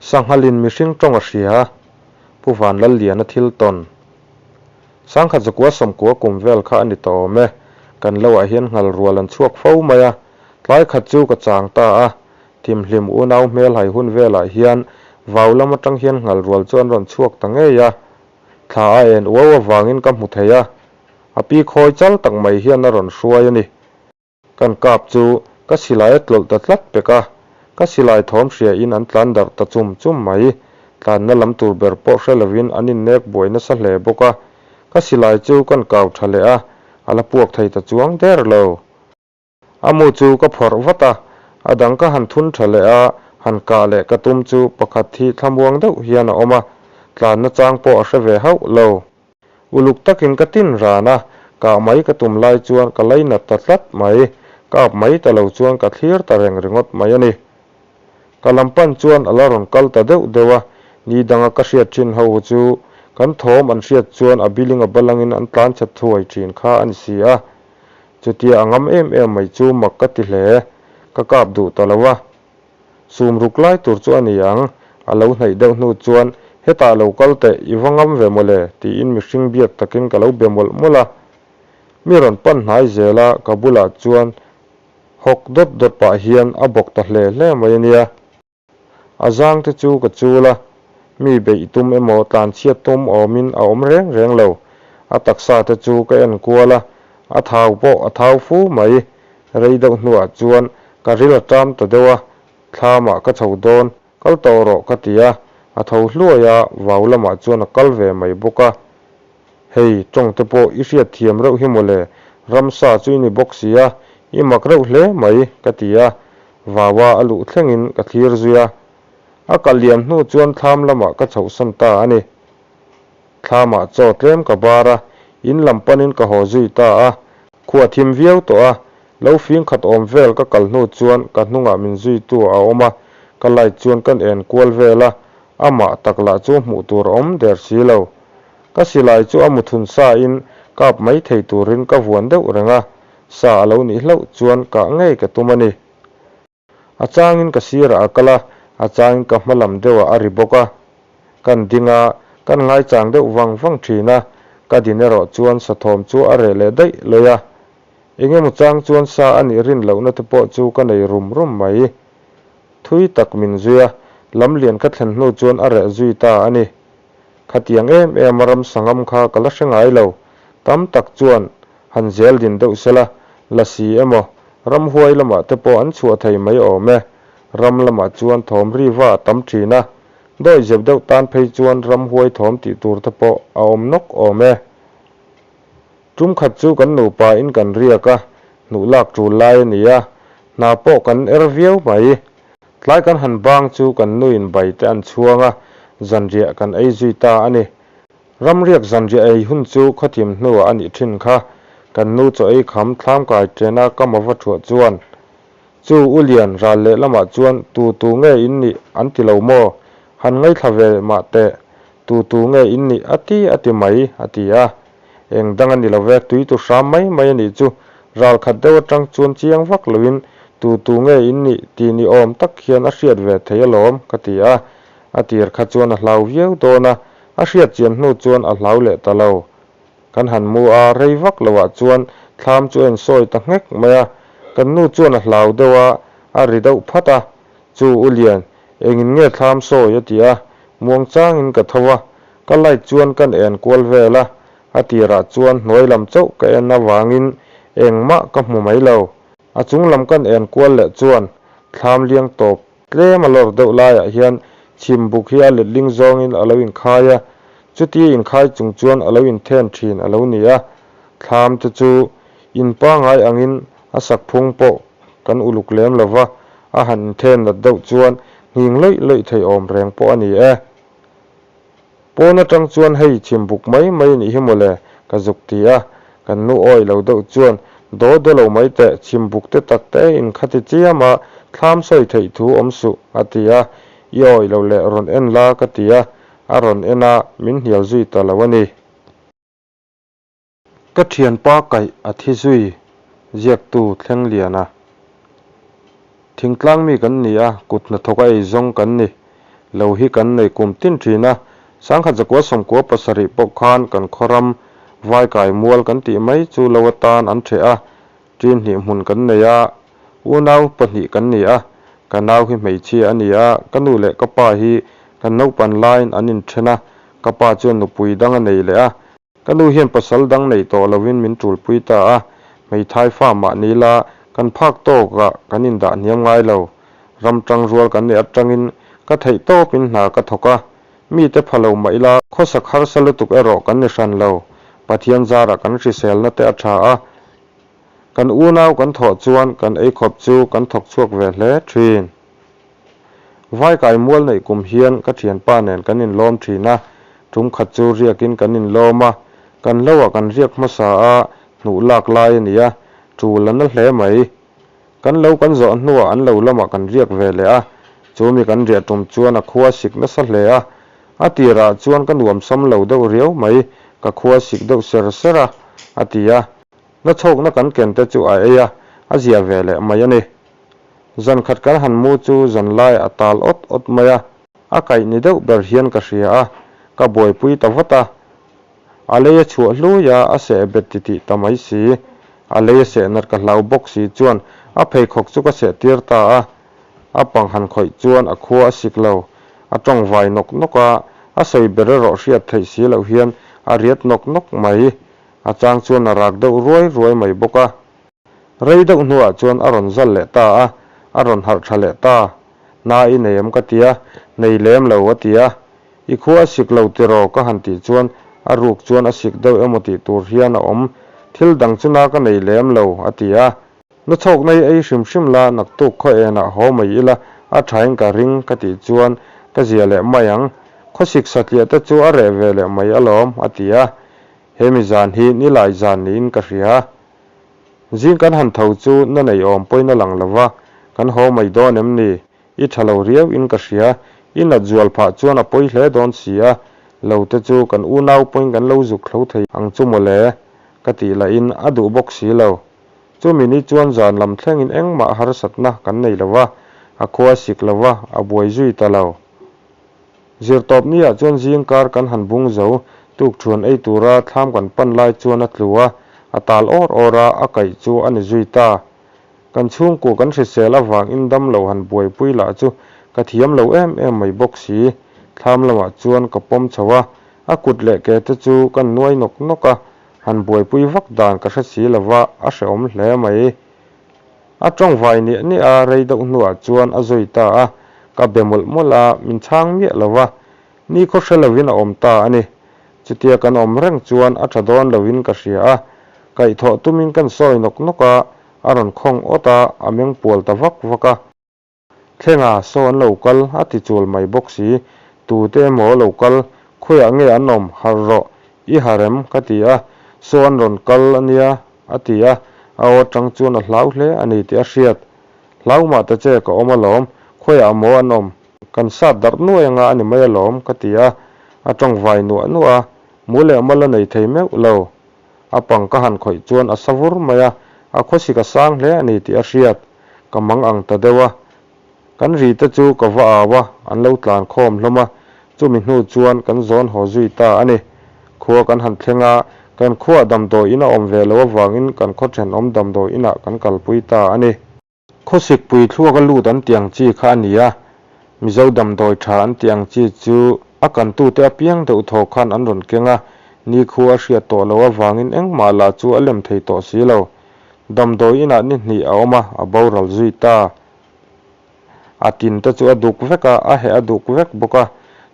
Sanghalin mihring tawng a hria, Pu Vanlalliana thil tawn. Sangkhat zakua sawmkua kum vel kha a ni tawh awm e. Kan lo ah hian nghal rual an chhuak fo mai a, tlai khat chu ka chang ta a. Thimhlim unau hmel hai hun velah hian vau lam atang hian nghal rual chu an rawn chhuak ta ngei a. Thla a en uau avangin ka hmu thei a, a pi khawi chal tak mai hian a rawn hruai a ni. Kan kap chu ka silai a tlawlh ta tlat pek a, ka silai thawm hria in an tlan darh ta chum chum mai. Tlanna lam tur ber pawh hre lovin an innek buai nasa hle bawk a, ka silai chu kan kau tha leh a, a la puak thei ta chuang der lo. A mu chu ka phawrh vat a, a dang ka han thun tha leh a, han kah leh ka tum chu pakhat hi thlamuang deuh hian a awm a, tlanna chang pawh a hre ve hauh lo. Uluk takin ka tin ran a, kah mai ka tum lai chuan ka lainat ta tlat mai, kap mai ta lo chuan ka thlir ta reng ringawt mai a ni. Ka lam pan chuan a la rawn kal ta deuh deuh a, ni danga ka hriat thin ho chu kan thawm an hriat chuan a biling a balangin an tlan chhe thuai thin kha a ni si a. Chutia a ngam em em mai chu mak ka ti hle, ka kap duh ta lo a. Sum ruk lai tur chu a ni ang, a lo hnaih deuh hnu chuan, Hetah lo kal teh, i va ngam ve mawle, tiin mihring biak takin ka lo be mawlh mawlh a. Mi rawn pan hnai zel a, ka bulah chuan hawk dawt dawt pah hian a bawk ta hle hle mai a nia. A zang te chu ka chul a, mi beih tum emaw tlanchhiat tum awmin a awm reng reng lo. A taksa te chu ka en kual a, a thau pawh a thau fu mai. Rei deuh hnuah chuan ka ril a ṭam ta deuh a, thlamah ka chho dawn, kal tawh rawh ka ti a, a tho hluai a, vau lamah chuan a kal ve mai bawk a. Hei, tawng te pawh i hriat thiam reuh hi mawle, ramsa chu i ni bawk si a, i mak reuh hle mai, ka ti a, vaua a luh thlengin ka thlir zui a. A kal liam hnu chuan thlam lamah ka chhohsan ta a ni. Thlamah chaw tlem ka bar a, in lam panin ka haw zui ta a. Khua thim viau tawh a, lo fing khat awm vel ka kal hnu chuan ka hnungah min zuitu a awm a, ka light chuan kan en kual vel a, amah tak lah chu hmuh tur a awm der si lo. Ka silai chu a muthun sa in kap mai thei turin ka vuan deuh reng a, sa a lo nih hlauh chuan kah ngei ka tum a ni. A changin ka sirah a kal a, a changin ka hma lam deuhah a ri bawk a. Kan ding a, kan ngaichang deuh vang vang thin a, ka din erawh chuan sathawm chu a reh leh daih lawi a. Eng emaw chang chuan sa a nih rin lohna te pawh chu ka nei rum rum mai. Thui tak min zui a, lam lian ka thlen hnu chuan a reh zui ta a ni. Khatiang em em a ramsa ngam kha ka la hre ngai lo. Tam tak chuan han zel din deuh sela, lasi emaw, ramhuai lamah te pawh an chhuah thei mai awm e. Ram lamah chuan thawm ri va a tam thin a, dawi zep deuh tan phei chuan ramhuai thawm tih tur te pawh a awm nawk awm e. Tum khat chu kan nupa in kan riak a, hnuh lak tul lai a ni a, hna pawh kan er viau mai. Tlai kan han bang chu kan nuin bai te an chhuang a, zanriah kan ei zui ta a ni. Ramriak zanriah ei hun chu khawthim hnuah a nih thin kha. Kan nu chaw ei kham thlam kai tena ka mava thuah chuan, Chu U Lian ral leh lamah chuan tu tu nge in nih an ti lo maw? Han ngaithla ve mah teh, tu tu nge in nih a ti a ti mai, a ti a. Eng dang a ni lo ve, tui tu hram mai mai a nih chu. Ral khat deuh atang chuan chiang vak loin tu tu nge in nih tih ni awm tak hian a hriat ve thei alawm, ka ti a. A tir kha chuan a hlau viau dawn a, a hriat chian hnu chuan a hlau leh ta lo. Kan han mu a, rei vak loah chuan thlam chu a insawi ta nghek mai a. Kan nu chuan a hlau deuh a, a ri deuh phat a. Chu U Lian, engin nge thlam sawi? a ti a. Muang changin ka tho a, ka light chuan kan en kual vel a, a tirah chuan hnuai lam chauh ka en avangin engmah ka hmu mai lo. A chung lam kan en kual leh chuan thlam liang tawp tlem a lawr deuh laiah hian chhim buk hi a letling zawngin a lo inkhai a, chutia inkhai chung chuan a lo inthen thin a lo ni a. Thlam te chu in pangai angin a sak phung pawh kan uluk lem lo va, a han inthen nat deuh chuan nghing lawih lawih thei awm reng pawh a ni e. Pawn atang chuan hei chhim buk mai mai nih hi mawle, ka zuk ti a. Kan nu awi lo deuh chuan, Daw daw lo mai teh, chhim buk te tak te in kha ti chiam a, thlam sawi theih thu awm suh, a ti a. I awi lo leh rawn en la, ka ti a. A rawn en a, min hnial zui ta lo a ni. Ka thianpa kaih a thi zui, ziaktu Thlengliana. Thingtlang mi kan ni a, kut hnathawk a ei zawng kan ni. Lo hi kan nei kum tin thin a, 1197 pawh khan kan khaw ram Vaikai mual kan tih mai chu lo atan an ṭheh a, ṭin hnih hmun kan nei a, unau pahnih kan ni a, ka nau hi hmeichhia a ni a, ka nu leh ka pa hi kan naupan laiin an inṭhen a, ka pa chuan nupui dang a nei leh a, Ka nu hian pasal dang neih tawh lovin min ṭulpui ta a, hmeithai fa mah ni la, kan phak tawkah kan indah hniam ngai lo. Ram ṭang rual kan neih aṭangin ka theih tawpin hna ka thawk a, mite pha lo mah ila khawsak harsa lutuk erawh kan ni hran lo. Pathian zarah kan hriselna te a ṭha a, kan unau kan thawh chuan kan eikhawp chu kan thawk chhuak ve hle ṭhin. Vaikai mual neih kum hian ka thianpa nen kan inlawm thin a, tum khat chu riakin kan inlawm a, kan lo ah kan riak hmasa a, hnuh lak lai a ni a, tul a na hle mai. Kan lo kan zawh hnuah an lo lamah kan riak ve leh a, chu mi kan riah tum chuan a khua sik nasa hle a, a tirah chuan ka nuamsam lo deuh riau mai, ka khua sik deuh ser ser a, a ti a. Nachhawkna kan ken te chu a ei a, a zia ve leh mai a ni. Zan khat kan han mu chu zan lai a tal awt awt mai a, a kaih ni deuh ber hian ka hria a, ka buaipui ta vat a. A lei a chhuah hlui a, a seh bet titih ta mai si. A lei a seh nat ka hlau bawk si chuan a pheikhawk chu ka seh tir ta a. A pang han khawih chuan a khua a sik lo. A tawng vai nawk nawk a, a sawi ber erawh hriat theih si loh hian a riat nawk nawk mai. A chang chuan a rak deuh ruai ruai mai bawk a. Rei deuh hnuah chuan a rawn zal leh ta a, a rawn harh tha leh ta. Na i nei em ka ti a, nei lem lo a ti a. I khua a sik lo tiraw ka han tih chuan a ruk chuan a sik deuh emaw tih tur hian a awm. Thil dang chu na ka nei lem lo a ti a. Na chhawk nei ei hrim hrim la, naktuk khaw enah haw mai ila a thain ka ring ka tih chuan ka zia leh mai ang. Khawsik satliah te chu a reh ve leh mai alawm a ti a. Hemi zan hi nilai zan niin ka hria. Zing kan han tho chu na nei awm pawhin a lang lo va, kan haw mai dawn em ni? I tha lo riau in ka hria, i nat zual phah chuan a pawi hle dawn si a, lo te chu kan unau pawhin kan lo zuk thlo thei ang chu mawle, ka tih lahin a duh bawk si lo. Chumi ni chuan zan lam thlengin engmah harsatna kan nei lo va, a khua sik lo va, a buai zui ta lo. Zirtawp ni ah chuan zing kar kan han bung zo, tukṭhuan ei tura thlam kan pan lai chuan a tlu a, a tal awr awr a, a kaih chu a ni zui ta. Kan chhungkua kan hrisel avangin dam lo han buaipui lah chu ka thiam lo em em mai bawk si. Thlam lamah chuan ka pawm chho a, a kut leh ke te chu ka nuai nawk nawk a, han buaipui vak dan ka hre si lova a hrehawm hle mai. A tawng vai niah niah a, rei deuh hnuah chuan a zui ta a, ka be mawlh mawlh a, min chhang miah lo va, ni khaw hre lovin a awm ta a ni. Chutia kan awm reng chuan a tha dawn lovin ka hria a, kaihthawh tumin kan sawi nawk nawk a, a rawn khawng awt a, a meng pual ta vak vak a. Thlenga saw an lo kal a ti chul mai bawk si, tute emaw lo kal, khawiah nge an awm, harh rawh, i harh em? ka ti a, saw an rawn kal a nia a ti a, a aw atang chuan a hlau hle a ni tih a hriat. Hlau mah ta che ka awm alawm, khawiah maw an awm, kan sat darh nuai anga a ni mai alawm ka ti a, a tawng vai nuah nuah a, mu leh mal a nei thei meuh lo. A pang ka han khawih chuan a sa vur mai a, a khawsik a sang hle a ni tih a hriat. Ka mang ang ta deuh a. Kan ri te chu ka va au a, an lo tlan khawm hlawm a, chumi hnu chuan kan zawn haw zui ta a ni. Khua kan han thleng a, kan khuaah damdawi in a awm ve loh avangin kan khaw thenawm damdawi inah kan kalpui ta a ni. Khawsikpui thluak a lut an tih ang chi kha a ni a, Mizo damdawi tha an tih ang chi chu a kantute apiang deuh thaw khan an rawn keng a, nikhua a hriat tawh loh avangin engmah lah chu a lem thei tawh si lo. Damdawi inah ni hnih a awm a, a boral zui ta. A tin te chu a duk vek a, a heh a duk vek bawk a,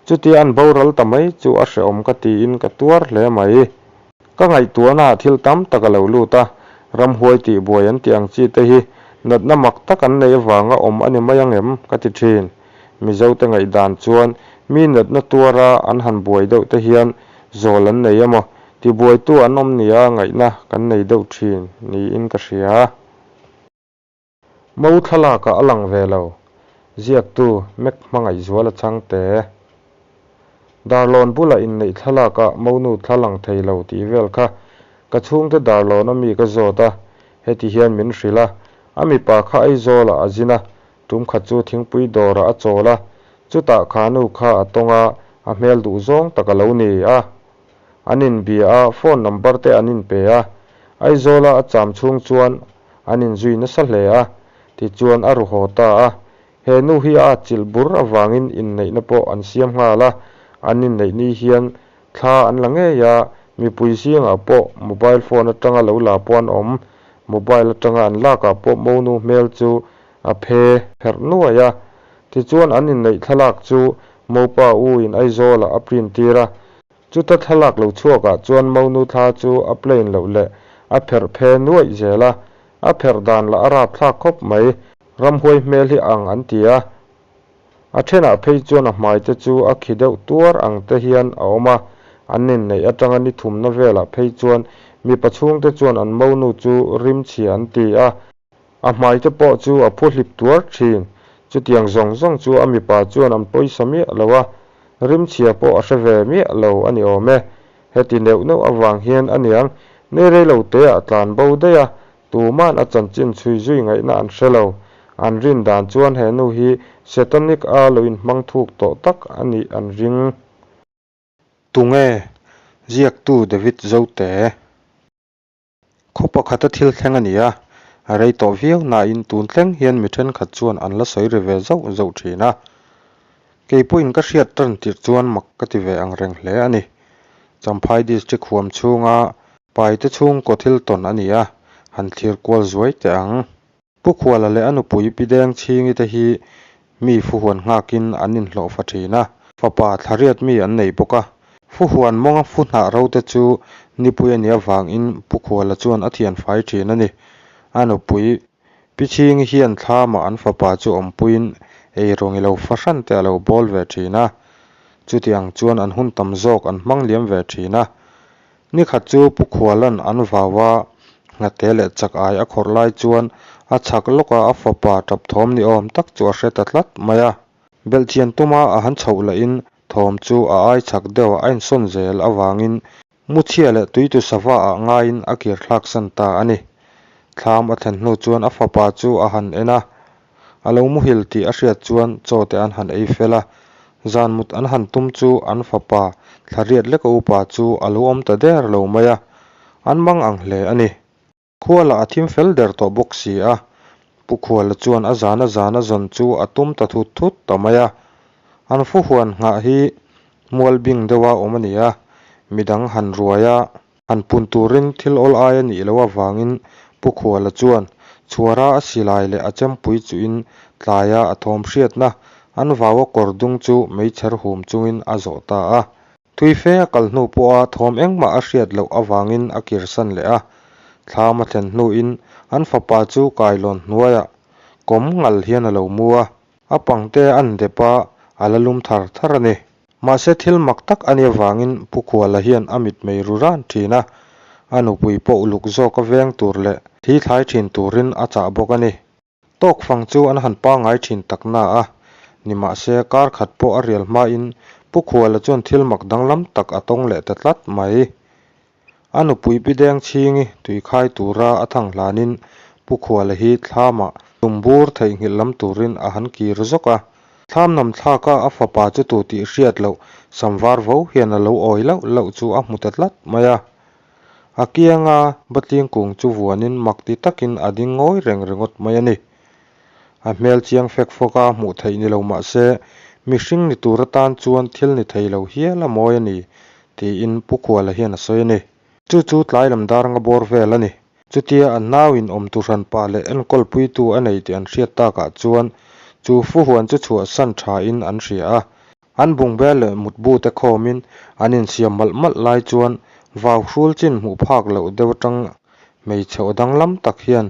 chutia an boral ta mai chu a hrehawm ka tiin ka tuar hle mai. Ka ngaihtuahnaah thil tam tak a lo lut a, ramhuai tihbuai an tih ang chi te hi natna mak tak an neih avanga awm a ni mai ang em? ka ti thin. Mizote ngaihdan chuan mi natna tuara an han buai deuh te hian zawl an nei emaw tibuaitu an awm nia ngaihna kan nei deuh thin niin ka hria. Mo thlalakah a lang ve lo. Ziaktu Mac Hmangaihzuala changte. Darlawn bulah inneih thlalakah monu thla lang thei lo tih vel kha ka chhungte Darlawn a mi ka zawt a, heti hian min hrilh a, a mipa kha Aizawlah a zin a, tum khat chu thingpui dawrah a chawl a. Chutah kha nu kha a tawng a, a hmel duh zawng tak a lo ni a. An inbia a, phone number te an inpe a. Aizawla a cham chhung chuan an inzui nasa hle a, tichuan a ru haw ta a. He nu hi a atchilh bur avangin inneihna pawh an siam nghal a, an inneih ni hian thla an la ngei a, mipui zingah pawh mobile phone atanga lo la pawh an awm. Mobile atanga an lakah pawh monu hmel chu a phe pherh nuai a, tichuan an inneih thlalak chu Mopa u in Aizawlah a print tir a, chuta thlalak lo chhuakah chuan monu thla chu a plain loh leh a pherh phe nuaih zel a, a pherh dan lah a rapthlak khawp mai, ramhuai hmel hi ang an ti a, a thenah phei chuan a hmai te chu a khi deuh tuar ang te hian a awm a, an inneih atanga ni thumna velah phei chuan mipa chhungte chuan an monu chu rimchhia an ti a, A hmai te pawh chu a phu hlip tuar thin. Chutiang zawng zawng chu a mipa chuan an pawisa miah lo a, rimchhia pawh a hre ve miah lo a ni awm e. Heti neuh neuh avang hian a niang ni reilo teah tlan bo daih a, tuma'n a chanchin chhui zui ngaihna an hre lo. An rin dan chuan he nu hi Setanic a lo inhmang thuk tawh tak a nih an ring. Tunge? Ziaktu David Zote. Khaw pakhata thil thleng a ni a, a rei tawh viau nain tun thleng hian mi thenkhat chuan an la sawi ri ve zauh zauh thin a. Kei pawhin ka hriat tan tirh chuan mak ka ti ve ang reng hle a ni. Champhai District huam chhunga Paite chhungkaw thil tawn a ni a, han thlir kual zuai teh ang. Pu Khuala leh a nupui Pi Deng Chhingi te hi mi fuhuan nghakin an inhlawh fa thin a, fapa thlariat mi an nei bawk a. Fuhuan mawnga fu hnah ro te chu nipui a nih avangin Pu Khuala chuan a thian fai thin a ni. A nupui Pi Chhingi hian thlamah an fapa chu awmpuiin eirawng i lo fahran te a lo bawl ve thin a. Chuti ang chuan an hun tam zawk an hmang liam ve thin a. Ni khat chu Pu Khualan an vau a, nghate leh chak ai a khawrh lai chuan a chhak lawka a fapa tap thawm ni awm tak chu a hre ta tlat mai a. Belhchian tuma a han chhoh lahin thawm chu a ai chhak deuh a insawn zel avangin muchhia leh tuitu sava ah ngaiin a kir thlak san ta a ni. Thlam a thlen hnu chuan a fapa chu a han en a, A lo muhil tih a hriat chuan chaw te an han ei fel a, zan mut an han tum chu an fapa thlariat leka upa chu a lo awm ta der lo mai a, an mang ang hle a ni. Khuala a thim fel der tawh bawk si a, Pu Khuala chuan a zana zana zawn chu a tum ta thut thut ta mai a, an fuhuan nghah hi mual bing deuha awm a ni a, midang han ruai a. Han pun turin thil awl ai a nih loh avangin Pu Khuala chuan chhuara a silai leh a chempui chuhin tlaia a thawm hriatna an vaua kawr dung chu meichher hum chungin a zawh ta a. Thui fe a kal hnu pawha thawm engmah a hriat loh avangin a kirsan leh a. Thlam a thlen hnuin an fapa chu kailawn hnuaiah kawm ngal hian a lo mu a. A pangte an dep a, a la lum thar thar a ni. Mahse thil mak tak a nih avangin Pu Khuala hian a mitmei ru ran thin a, a nupui pawh uluk zawka veng tur leh thi thlai thin turin a chah bawk a ni. Tawk fang chu an han pangngai thin tak na a, nimahse kar khat pawh a rial hmain Pu Khuala chuan thil mak danglam tak a tawng leh ta tlat mai. A nupui Pi Deng Chhingi tuikhai tura a thang hlanin Pu Khuala hi thlamah tumbur theihnghilh lam turin a han kir zawk a. Thlam nam thlaka a fapa chu tu tih hriat loh sam var vo hian a lo awi lauh lauh chu a hmu ta tlat mai a. A kianga Batling kung chu vuanin mak ti takin a ding ngawi reng ringawt mai a ni. A hmel chiang fek fawk a hmuh theih ni lo mah se, mihring ni tur atan chuan thil ni thei lo hial a mawi a ni, tiin Pu Khuala hian a sawi a ni. Chu chu tlai lam dar nga bawr vel a ni. Chutia an nauin awm tu hranpa leh enkawl puitu a nei tih an hriat takah chuan chu fuhuan chu chhuahsan thain an hria a. An bungbel leh mutbu te khawmin an insiam malh malh lai chuan vau hrul chin hmuh phak loh deuh atang hmeichhe aw danglam tak hian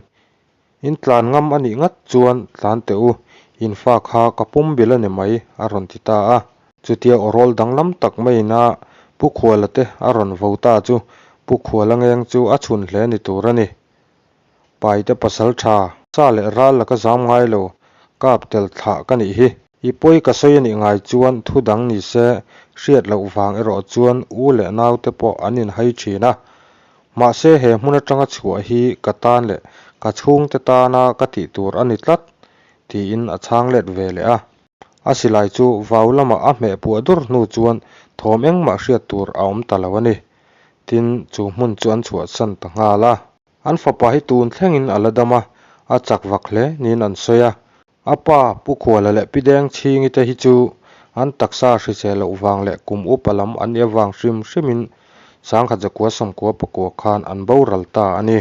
In tlan ngam a nih ngat chuan tlan teh u, in fa kha ka pum bil a ni mai, a rawn ti ta a. Chutia aw rawl danglam tak maiin a Pu Khuala te a rawn vo ta chu Pu Khuala ngeng chu a chhun hle ni tur a ni. Paite pasal tha, sa leh ral la ka zam ngai lo, kap tel thlah ka nih hi. I pawi ka sawi a nih ngai chuan thu dang ni se, hriat loh vang erawh chuan u leh naute pawh an inhai thin a. Mahse he hmun atanga chhuah hi ka tan leh ka chhungte tana ka tih tur a ni tlat, tiin a chhang let ve leh a. A silai chu vau lamah a hmeh puah dur hnu chuan thawm engmah hriat tur a awm ta lo a ni. Tin, chu hmun chu an chhuahsan ta nghal a. An fapa hi tun thlengin a la dam a, a chak vak hle niin an sawi a. A pa, Pu Khuala leh Pi Deng Chhingi te hi chu an taksa hrisel loh vang leh kum upa lam an nih avang hrim hrimin 1994 khan an boral ta a ni.